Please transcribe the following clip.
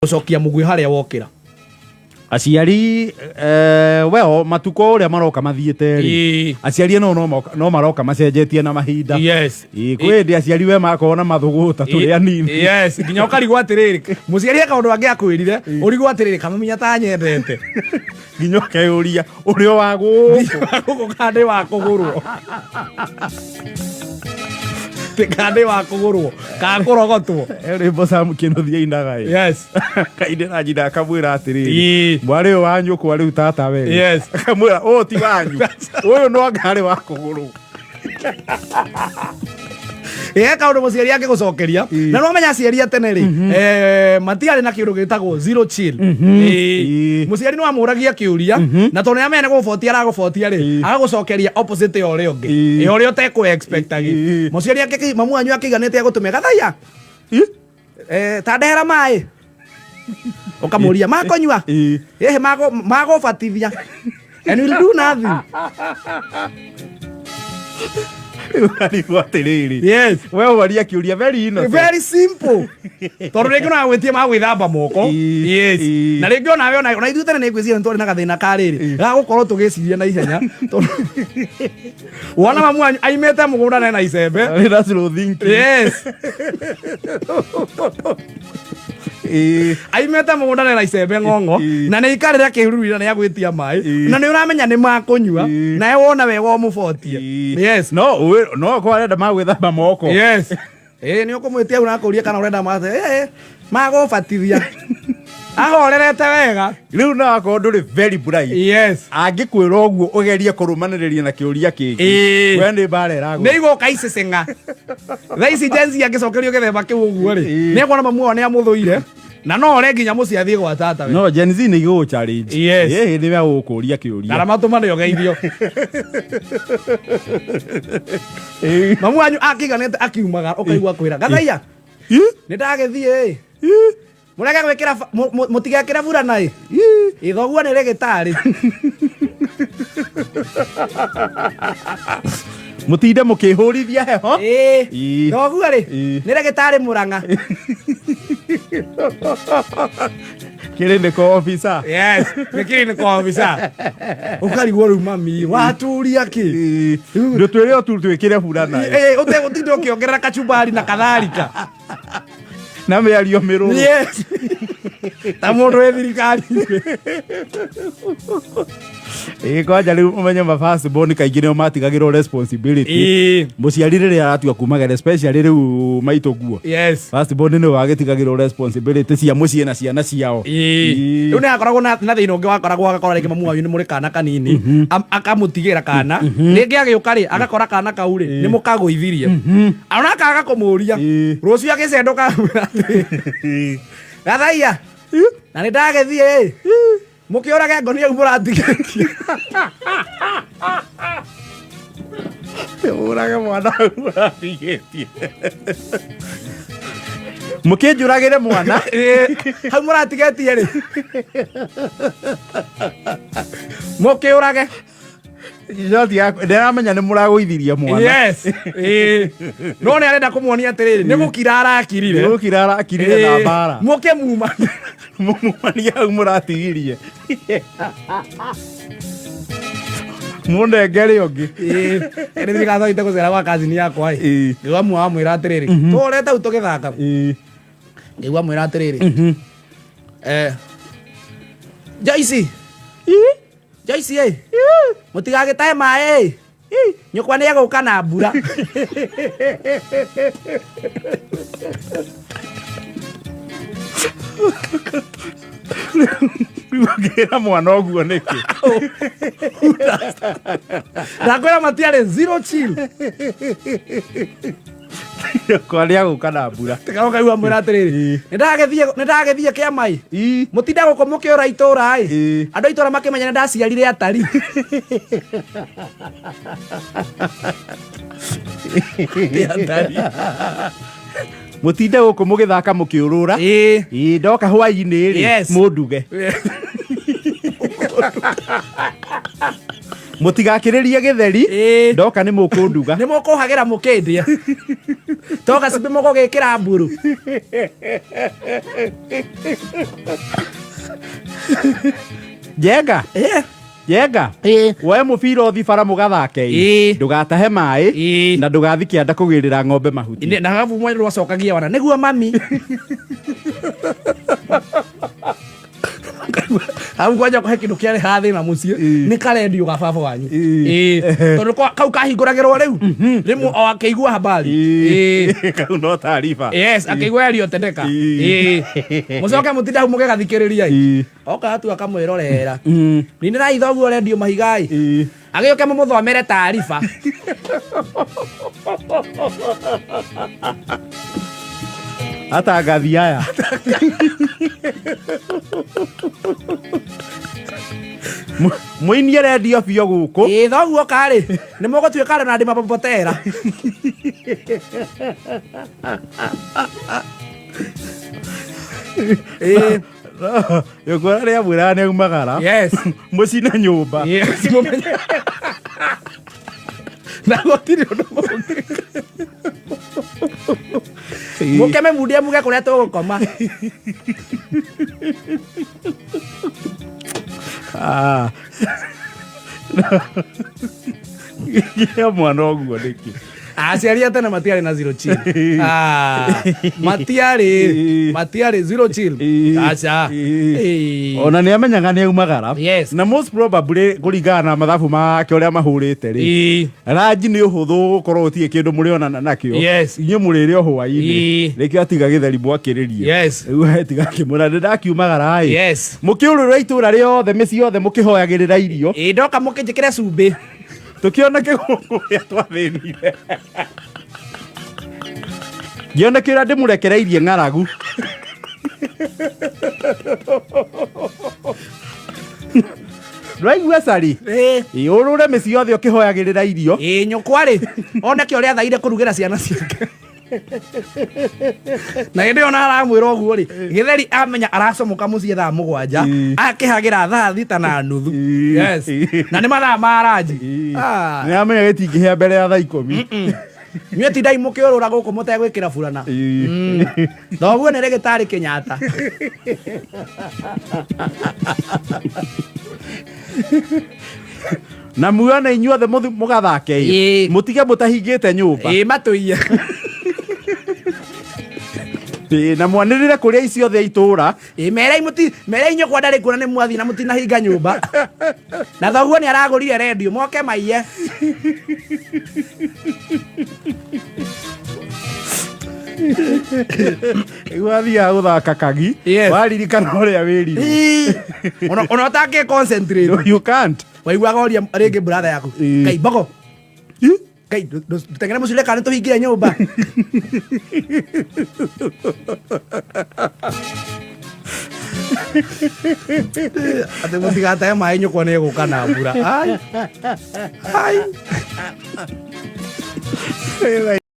Gũcokia mũguĩ harĩa wokĩra. Aciari well, matukũ ũrĩa maroka mathiĩte rĩ, aciari ĩno no maroka macenjetie na mahinda. Ĩĩ, kwĩ hĩndĩ aciari we makorwo na mathũgũta tũrĩ anini. Yes, nginya ũkarigwo atĩrĩrĩ, mũciari eka ũndũ angĩ akwĩrire, ũrigwo atĩrĩrĩ, kamũmenya ta nyendete. Nginya ũkeyũria ũrĩ o wa gũkũ. Gũkũ kana ndĩ wa kũgũrwo. Kana ndĩ wa kũgũrwo kana kũrogotwo. He rwĩmbo Sam Kĩnuthia ainaga ĩ. Akainĩra nyina akamwĩra atĩrĩrĩ, mwarĩ ũyũ wa nyũkwa rĩu tata we. Akamwĩra ũyũ ti wanyu, ũyũ no anga arĩ wa kũgũrwo. Ĩ kaũndũ mũciari angĩgũcokeria, na no menya aciari a tene rĩ, matiarĩ na kĩũndũ gĩtagwo zero chill. Mũciari no amũragia kĩũria, na tondũ nĩamenya nĩ gũgũbotia aragũbotia rĩ, agagũcokeria opposite ya ũrĩa ũngĩ, ya ũrĩa ũtekũ expectagi. Mũciari mamu wanyu akĩiganĩte agũtũme gathaiya, ta ndehera maĩ, ũkamũria makũnyua, ĩhĩ magũbatithia, and will do nothing. Rĩu arigwo atĩrĩrĩ, we waria kĩũria very innocent. Very simple, tondũ rĩngĩ no agwĩtie magwĩthamba moko. Na rĩngĩ onawe ona ithuĩ tene nĩ ngwĩciria nĩ twarĩ na gathĩna ka rĩrĩ ga gũkorwo tũgĩciria na ihenya, tondũ wona mamu wanyu aimĩte mũgũnda na ena icembe. Arĩ na slow thinking. Aimĩte mũgũnda na ena icembe ng'ong'o, na nĩ ikarĩra kĩruru na nĩ agwĩtia maĩ, na nĩ ũramenya nĩ makũnyua, nawe wona wega ũmũbotie. No no akorwo arenda ma gwĩthamba moko. Yes, ĩĩ, nĩ ũkũmwĩtia ũrakũria kana ũrenda magũbatithia ahorerete wega. Rĩu no akorwo ndũrĩ very bright. Angĩkwĩra ũguo ũgerie kũrũmanĩrĩria na kĩũria kĩngĩ, we nĩ mbara ĩragũ. Nĩ igũka icicing'a thaa ici Gen Z angĩcokerio gĩthemba kĩu ũguo rĩ, nĩ ekuona mamu wao nĩ amũthũire, na no ore nginya mũciĩ athiĩ gwa tata we. No Gen Z nĩ igũgũ challenge. Ĩĩ, nĩ we ũgũkũria kĩũria. Kana matũmane ũgeithio. Mamu wanyu akĩiganĩte akiumaga, ũkaigua kwĩra gathaiya, nĩ ndagĩthiĩ ĩ, mũrege gwĩkĩra mũtigekĩre burana ĩ, ithoguo nĩ rĩgĩtarĩ. Mũtinde mũkĩhũrithia heho. Thoguo rĩ, nĩ rĩgĩtarĩ mũrang'a. Clinical officer. Yes, nĩ clinical officer. Ũkarigwo rĩu mami waturia kĩ. Ndũtwĩre o tu twĩkĩre burana ĩ. Ũtegũtinda ũkĩongerera kachumbari na katharika na mĩario mĩrũrũ. Yes, ta mũndũ wĩ thirikari. Ĩĩ, kwanja rĩu ũmenye ma first born kaingĩ nĩo matigagĩrwo responsibility. Mũciari rĩrĩa aratua kumagara, especially rĩu maitũ guo, first born nĩwe wagĩtigagĩrwo responsibility cia mũciĩ na ciana ciao. Rĩu nĩ hakoragwo na thĩna ũngĩ wakoragwo, agakora rĩngĩ mamu wanyu nĩ mũrĩ kana kanini, akamũtigĩra kana, rĩngĩ agĩũka rĩ, agakora kana kau rĩ nĩ mũkagũithirie, ona akaga kũmũria. Rũciũ agĩcendoka akamwĩra atĩrĩ, gathaiya, na nĩ ndagĩthiĩ ĩ, mũkĩũrage ngoni hau mũratigĩtie. Ũrage mwana hau mũratigĩtie, mũkĩnjũragĩre mwana. Ĩĩ, hau mũratigĩtie rĩ, mũkĩũrage. Shoti yaku ndĩramenya nĩ mũragũithirie mwana. Yes, ĩĩ, no nĩ arenda kũmuonia atĩrĩrĩ, nĩ gũkira arakirire. Nĩ gũkira arakirire na mbara. Mũkĩmuma. Mũmumania hau mũratigirie, mũnengere ũngĩ. Ĩĩ, nĩ thirikari gũcera gwa kazini yakwa ĩ, ngĩigua mwa wamwĩra atĩrĩrĩ, tũrete hau tũgĩthaka, ngĩigua mwĩra atĩrĩrĩ, Joyce, Joyce ĩ, mũtigagĩtahe maĩ ĩ, nyũkwa nĩ egũka na mbura. Rĩu ũngĩra mwana ũguo nĩkĩ? Ndakwĩra matiarĩ zero chill. Kwa nĩ agũka na mbura. Tikaũkaigua mwĩra atĩrĩrĩ, nĩ ndagĩthiĩ kĩama ĩ, mũtinda gũkũ mũkĩũra itũra ĩ, andũ a itũra makĩmenya nĩ ndaciarire atari. Atari. Mũtinde gũkũ mũgĩthaka mũkĩũrũra. Ĩĩ, ndoka hwainĩ rĩ, mũnduge, mũtigakĩrĩrie gĩtheri. Ndoka nĩ mũkũnduga. Nĩ mũkũhagĩra mũkĩndĩa. To gacumbĩ mũgũgĩkĩra mburu. Njenga. Eh. Njenga. Eh. Woe mũbira ũthi bara mũgathake. Ĩĩ. Ndũgatahe maĩ. Ĩĩ. Na ndũgathi kĩanda kũgĩrĩra ng'ombe mahuti. Na hagabu mwe rwacokagia wana nĩguo mami. Hau kwanja kũhe kĩndũ kĩarĩ ha thĩna mũciĩ Ĩĩ. nĩ karendio ga baba wanyu. Ĩĩ. Ĩĩ. Tondũ kau kahingũragĩrwo rĩu rĩmwe o akĩigua habari. Ĩĩ. Ĩĩ. Kau no taariba. Yes, akĩigua yaliyotendeka. Ĩĩ. Ĩĩ. Mũcoke mũtinde hau mũgĩgathikĩrĩria. Ĩĩ. Oka atu akamwĩrorera. Mm. Ninĩrai thoguo rendio mahigai. Ĩĩ. Agĩũke mũmũthomere taariba. Atangathi aya. Mũinie rendio biũ gũkũ. Ĩĩ thoguo karĩ nĩ mũgũtuĩka na ndĩ mapopotera. Ĩĩ. Yũkora rĩa mwĩraga nĩ aumagara. Yes. Mũcine nyũmba. Yes, mũmenye. Na gũtirĩ ũndũ mũngĩka. Mũkeme mundie muge kũrĩa tũgũkoma. Ah. Gĩa mwana ũguo nĩkĩ? Aciari a tene matiarĩ na zero chill. Ah, matiarĩ matiarĩ zero chill. Aca. Ĩĩ. Ona nĩ amenyaga nĩ aumagara. Yes. Na most probably kũringana na mathabu make ũrĩa mahũrĩte rĩ. Ĩĩ. Ranji nĩ ũhũthũ gũkorwo gũtirĩ kĩndũ mũrĩonana nakĩo. Yes. Inyuĩ mũrĩrĩ o hwaĩ-inĩ. Ĩĩ. Nĩkĩo atiga gĩtheri mwakĩrĩrie. Yes. Rĩu tiga akĩmwĩra nĩ ndakiumagara ĩ. Yes. Mũkĩũrũra itũra rĩothe mĩciĩ yothe mũkĩhoyagĩrĩra irio. Ĩĩ ndoka mũkĩnjĩkĩre cumbĩ. Tũkĩona kĩgũngũ ũrĩa twathĩnire. Ngĩona kĩrĩa ndĩmũrekereirie ng'aragu. Ndũraigua cari? Ĩĩ. Ĩ, ũrũre mĩciĩ yothe ũkĩhoyagĩrĩra irio. Ĩĩ nyũkwa rĩ oneke ũrĩa athaire kũrugĩra ciana ciake. Na hĩndĩ ĩyo na aramwĩra ũguo rĩ gĩtheri amenya aracomoka mũciĩ thaa 7 Ĩĩ. akĩhagĩra thaa 6:30. Ĩĩ. Yes. Ĩĩ. Na nĩ mathaa ma ranji. Ah. Nĩ amenya gĩtingĩhĩa mbere ya thaa 10. Inyuĩ tindai mũkĩũrũra gũkũ mũtegwĩkĩra burana. Ĩĩ. Thoguo nĩ rĩgĩtarĩ Kenyatta. Na muone inyuothe mũthi mũgathake ĩ. Ĩĩ. Mũtige mũtahingĩte nyũmba. Ĩĩ matũiye. Ĩĩ, na mwanĩrĩre kũrĩa ici othe a itũũra. Ĩĩ merei mũti merei nyũkwa ndarĩ kuona nĩ mwathiĩ na mũtinahinga nyũmba. Na thoguo nĩ aragũrire rendio moke maiye. Rĩu wathiaga gũthaka kagi. Yes. Waririkana ũrĩa wĩrirwo. Ĩĩ. Ona ũtangĩ concentrate. You can't. Waiguaga ũria rĩngĩ brother yaku. Ĩĩ. Kai mbogo. Kai ndũteng'ere mũcire kana nĩtũhingire nyũmba. Atĩ mũtigatahe maĩ nyũkwa nĩ egũka na mbura. Ai. Ai.